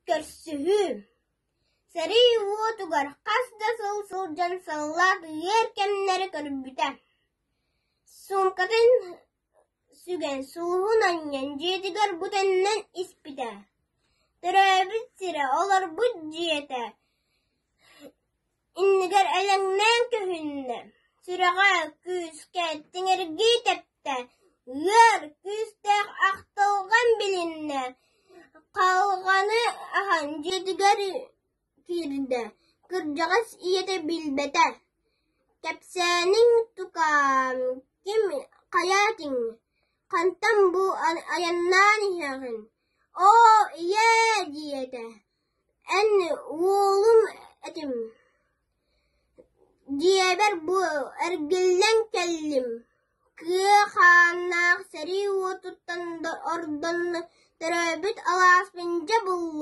Көрсүһүү Сэрии уотугар хас да сыл сылдьан саллаат ыар кэмнэри көрбүтэ. Суумкатын сүгэн, сулуһун анньан дьиэтигэр бу төннөн испитэ. Төрөөбүт сирэ, олорбут дьиэтэ иннигэр элэҥнээн көһүннэ, сүрэҕэ күүскэ тиҥиргии тэптэ, ыар, күүстээх ахтылҕан билиннэ, халҕаны аһан дьиэтигэр киирдэ, кырдьаҕас ийэтэ билбэтэ, кэпсээниҥ тукаам, ким хайа этиҥ, хантан бу айаннаан иһэҕин, оо, ийээ диэтэ, эн уолум этим, дьиэбэр бу эргиллэн кэллим, кыа хааннаах сэрии уотуттан ордон төрөөбүт алааспын дьэ буллум.